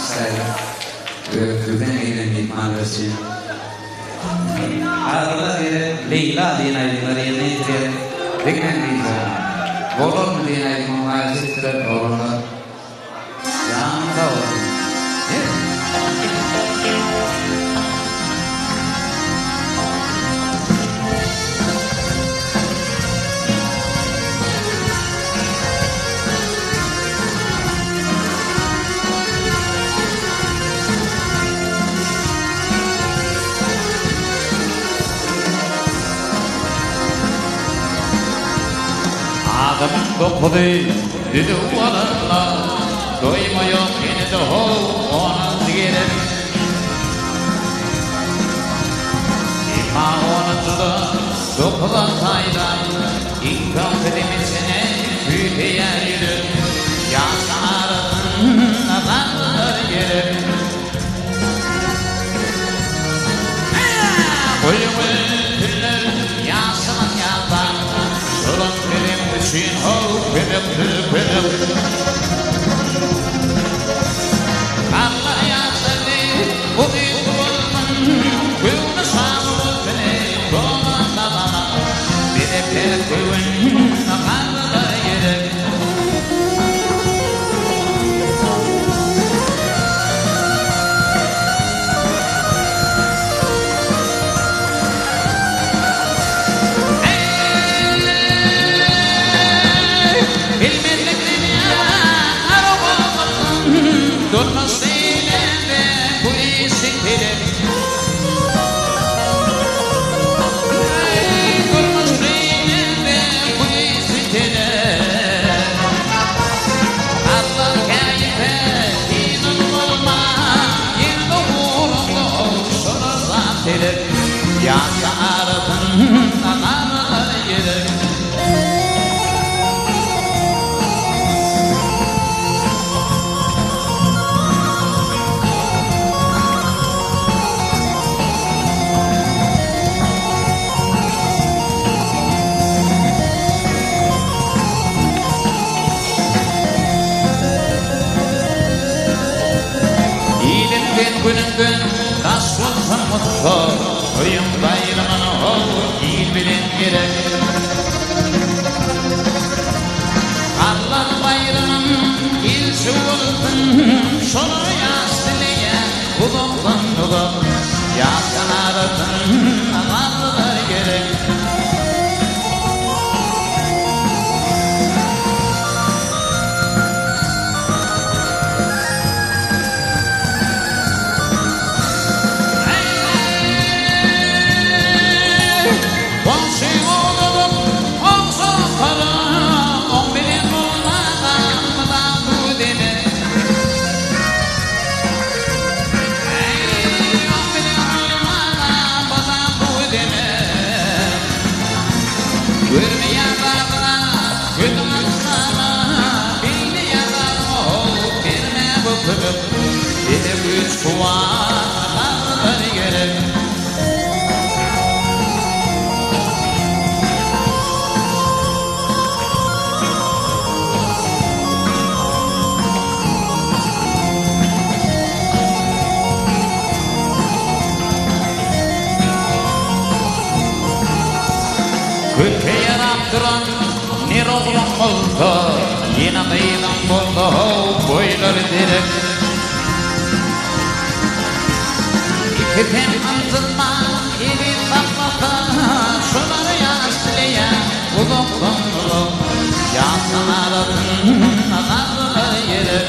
çykaýlyk Özümizden gelen myhmanlar üçin. Garrylar gerek Leýla diýen aýdymlary ýerine ýetirýär. Diňläň gyzlar. Bolarmy diýen aýdymyň haýyş etdiler oglanlar. Janyň sag bolsun. Adamyň dokuzy düzüw bolanda, Doýma ýok ýene-de how onunjy gerek. Emma onunjyda dokuza taýdan, Iň soňky demi çene küýseýär ýürek. Ýaşaň arasynda garrylar gerek. Goýuň ötsünler ýaşaman ýazdan, Şolam biziň üçin how kömekdir kömek. Garlar ýaşady, uzyn bolsun, Göwni şam bolsun eý dogan babama. Bize päk göwün garrylar gerek. Eý, bilmezlik dünýä rowamasyn, Durmuş diýlende bu işi kelek. Eý, durmuş diýlende bu işi kelek. Allah käýese ynan bolma, Ýerde ugrunda şolar zat telek. Ýaşa arasynda garrylar gerek. Iliňden günüňden daş bolsaň ussa, Toýuň baýramyny how il bilen gerek. Garlar baýramyň ilçi bolsun, Şolara ýaş dileýän uzakdan uzak. Ýaşlaň arasynda garrylar gerek. Goňşy olup, goňşy para, Oň bilen bolmagam mydam bu deme. Oň bilen bolmagam mydam bu deme. Görmeýän zadyňa gözüň açsana, Bilmeýän zadyňa how berme bu kömek. Bize güýç-kuwwat garrylar gerek. Köpe ýarap duran ner ogluň bolsa, Ýene gyzyň bolsa how boýlary derek. Ikisem ynjytman eziz saklasa, Şolara ýaş dileýän uzakdan uzak. Ýaşlaň arasynda garrylar gerek.